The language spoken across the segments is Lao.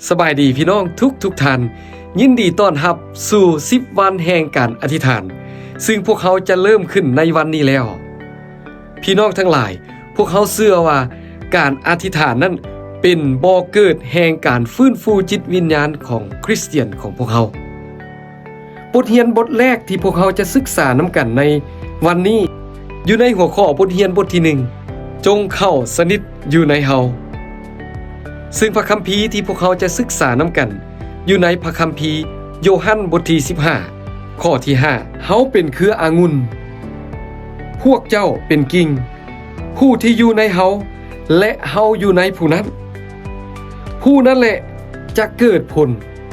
ສະບາຍດີພີ່ນ້ອງທຸກໆທ່ານ, ຍິນດີຕ້ອນຮັບສູ່ສິບວັນແຫ່ງການອະທິຖານ, ຊຶ່ງພວກເຮົາຈະເລີ່ມຂຶ້ນໃນວັນນີ້ແລ້ວ. ພີ່ນ້ອງທັງຫຼາຍ, ພວກເຮົາເຊື່ອວ່າການອະທິຖານນັ້ນເປັນບໍ່ເກີດແຫ່ງການຟື້ນຟູຈິດວິນຍານຂອງຄຣິສຕຽນຂອງພວກເຮົາ. ບົດຮຽນບົດແລກທີ່ພວກເຮົາຈະສຶກສານຳກັນໃນວັນນີ້ ຢູ່ໃນຫົວຂໍ້ບົດຮຽນບົດທີໜຶ່ງ ຈົ່ງເຂົ້າສະໜິດຢູ່ໃນເຮົາ. ຊຶ່ງພະຄຳພີທີ່ພວກເຮົາຈະສຶກສານຳກັນ ຢູ່ໃນພະຄຳພີໂຢຮັນບົດທີສິບຫ້າ ຂໍ້ທີຫ້າ ເຮົາເປັນເຄືອອະງຸ່ນ, ພວກເຈົ້າເປັນກິ່ງ, ຜູ້ທີ່ຢູ່ໃນເຮົາ ແລະ ເຮົາຢູ່ໃນຜູ້ນັ້ນ, ຜູ້ນັ້ນແຫຼະຈະເກີດຜົນ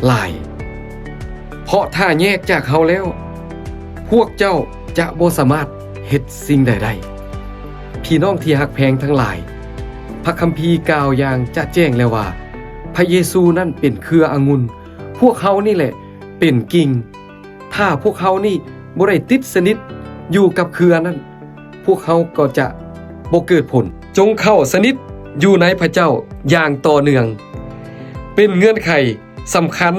ຫຼາຍ, ເພາະຖ້າແຍກຈາກເຮົາແລ້ວ ພວກເຈົ້າຈະບໍ່ສາມາດເຮັດສິ່ງໃດໄດ້. ພີ່ນ້ອງທີ່ຮັກແພງທັງຫຼາຍ, ພະຄຳພີກ່າວຢ່າງຈະແຈ້ງແລ້ວວ່າ ພະເຢຊູນັ້ນເປັນເຄືອອະງຸ່ນ, ພວກເຮົານີ້ແຫຼະເປັນກິ່ງ. ຖ້າພວກເຮົານີ້ບໍ່ໄດ້ຕິດສະໜິດຢູ່ກັບເຄືອນັ້ນ, ພວກເຮົາກໍຈະບໍ່ເກີດຜົນ. ຈົ່ງເຂົ້າສະໜິດຢູ່ໃນພະເຈົ້າຢ່າງຕໍ່ເນື່ອງ ເປັນເງື່ອນໄຂສຳຄັນ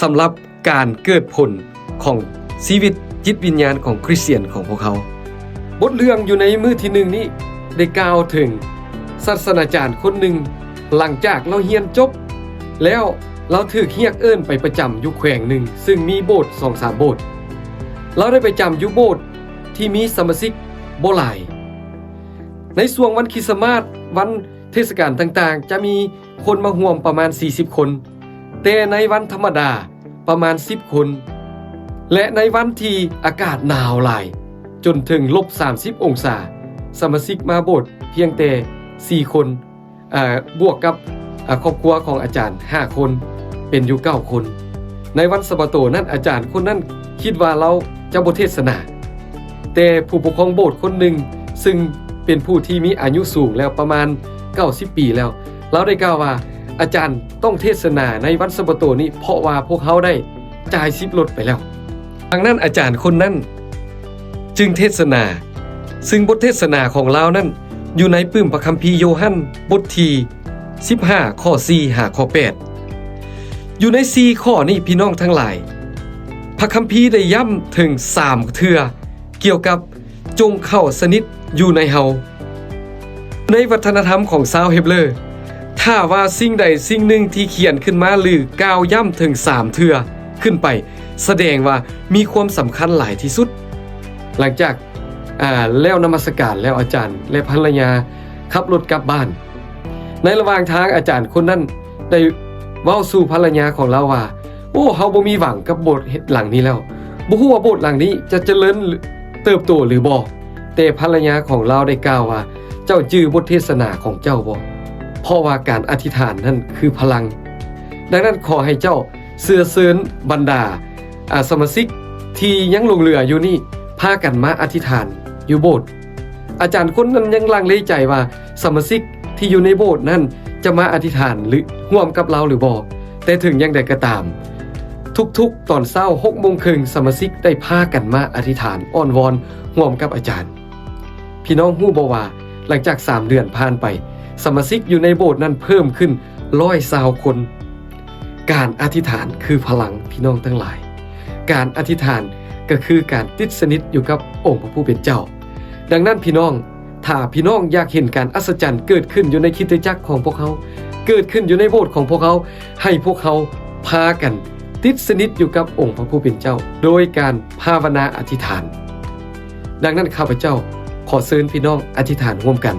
ສຳລັບການເກີດຜົນຂອງຊີວິດຈິດວິນຍານຂອງຄຣິສຕຽນຂອງພວກເຮົາ. ບົດເລື່ອງຢູ່ໃນມື້ທີໜຶ່ງນີ້ໄດ້ກ່າວເຖິງສາສະນາຈານຄົນໜຶ່ງ, ຫຼັງຈາກລາວຮຽນຈົບແລ້ວ ລາວຖືກຮຽກເອີ້ນໄປປະຈຳຢູ່ແຂວງໜຶ່ງ ຊຶ່ງມີໂບດສອງສາມໂບດ. ລາວໄດ້ໄປຈຳຢູ່ໂບດທີ່ມີສະມາຊິກບໍ່ຫຼາຍ. ໃນຊ່ວງວັນຄຣິສຕະມາດ, ວັນເທດສະການຕ່າງໆ ຈະມີຄົນມາຮ່ວມປະມານສີ່ສິບຄົນ, ແຕ່ໃນວັນທຳມະດາປະມານສິບຄົນ ແລະ ໃນວັນທີ່ອາກາດໜາວຫຼາຍ ຈົນເຖິງລົບສາມສິບອົງສາ, ສະມາຊິກມາໂບດພຽງແຕ່ສີ່ຄົນ, ອາ, ບວກກັບ, ອາ, ຄອບຄົວຂອງອາຈານຫ້າຄົນ, ເປັນຢູ່ເກົ້າຄົນ. ໃນວັນສະບາໂຕນັ້ນ, ອາຈານຄົນນັ້ນຄິດວ່າລາວຈະບໍ່ເທດສະໜາ, ແຕ່ຜູ້ປົກຄອງໂບດຄົນໜຶ່ງ, ຊຶ່ງເປັນຜູ້ທີ່ມີອາຍຸສູງແລ້ວປະມານເກົ້າສິບປີແລ້ວ, ລາວໄດ້ກ່າວວ່າ, ອາຈານຕ້ອງເທດສະໜາໃນວັນສະບາໂຕນີ້, ເພາະວ່າພວກເຮົາໄດ້ຈ່າຍສິບລົດໄປແລ້ວ. ດັ່ງນັ້ນອາຈານຄົນນັ້ນຈຶ່ງເທດສະໜາ, ຊຶ່ງບົດເທດສະໜາຂອງລາວນັ້ນຢູ່ໃນປຶ້ມພະຄຳພີໂຢຮັນບົດທີສິບຫ້າ ຂໍ້ສີ່ຫາຂໍ້ແປດ. ຢູ່ໃນສີ່ຂໍ້ນີ້ ພີ່ນ້ອງທັງຫຼາຍ, ພະຄຳພີໄດ້ຢ້ຳເຖິງສາມເທື່ອກ່ຽວກັບ ຈົ່ງເຂົ້າສະໜິດຢູ່ໃນເຮົາ. ໃນວັດທະນະທຳຂອງຊາວເຮັບເລີ, ຖ້າວ່າສິ່ງໃດສິ່ງໜຶ່ງທີ່ຂຽນຂຶ້ນມາ ຫຼື ກ່າວຢ້ຳເຖິງສາມເທື່ອຂຶ້ນໄປ, ສະແດງວ່າມີຄວາມສຳຄັນຫຼາຍທີ່ສຸດ. ຫຼັງຈາກ, ອາ, ແລ້ວນະມັດສະການແລ້ວ, ອາຈານ ແລະ ພັນລະຍາຂັບລົດກັບບ້ານ. ໃນລະຫວ່າງທາງ, ອາຈານຄົນນັ້ນໄດ້ເວົ້າສູ່ພັນລະຍາຂອງລາວວ່າ, ໂອ້, ເຮົາບໍ່ມີຫວັງກັບໂບດຫຼັງນີ້ແລ້ວ. ບໍ່ຮູ້ວ່າໂບດຫຼັງນີ້ຈະຈະເລີນເຕີບໂຕຫຼືບໍ່. ແຕ່ພັນລະຍາຂອງລາວໄດ້ກ່າວວ່າ, ເຈົ້າຈື່ບົດເທດສະໜາຂອງເຈົ້າບໍ່? ເພາະວ່າການອະທິຖານນັ້ນຄືພະລັງ. ດັ່ງນັ້ນ, ຂໍໃຫ້ເຈົ້າເຊື້ອເຊີນບັນດາ, ອາ, ສະມາຊິກທີ່ຍັງຫຼົງເຫຼືອຢູ່ນີ້ ພາກັນມາອະທິຖານຢູ່ໂບດ. ອາຈານຄົນນັ້ນຍັງລັງເລໃຈວ່າ ສະມາຊິກທີ່ຢູ່ໃນໂບດນັ້ນຈະມາອະທິຖານຫຼື ຮ່ວມກັບລາວຫຼືບໍ່. ແຕ່ເຖິງຢ່າງໃດກໍຕາມ, ທຸກໆຕອນເຊົ້າຫົກໂມງເຄິ່ງ ສະມາຊິກໄດ້ພາກັນມາອະທິຖານອ້ອນວອນຮ່ວມກັບອາຈານ. ພີ່ນ້ອງຮູ້ບໍ່ວ່າ ຫຼັງຈາກສາມເດືອນຜ່ານໄປ, ສະມາຊິກຢູ່ໃນໂບດນັ້ນເພີ່ມຂຶ້ນຮ້ອຍຊາວຄົນ. ການອະທິຖານຄືພະລັງ, ພີ່ນ້ອງທັງຫຼາຍ. ການອະທິຖານກໍຄືການຕິດສະໜິດຢູ່ກັບອົງພະຜູ້ເປັນເຈົ້າ. ດັ່ງນັ້ນ ພີ່ນ້ອງ, ຖ້າພີ່ນ້ອງຢາກເຫັນການອັດສະຈັນເກີດຂຶ້ນຢູ່ໃນຄຣິສຕະຈັກຂອງພວກເຮົາ, ເກີດຂຶ້ນຢູ່ໃນໂບດຂອງພວກເຮົາ, ໃຫ້ພວກເຮົາພາກັນຕິດສະໜິດຢູ່ກັບອົງພະຜູ້ເປັນເຈົ້າ ໂດຍການພາວະນາອະທິຖານ. ດັ່ງນັ້ນ ຂ້າພະເຈົ້າຂໍເຊີນພີ່ນ້ອງອະທິຖານຮ່ວມກັນ.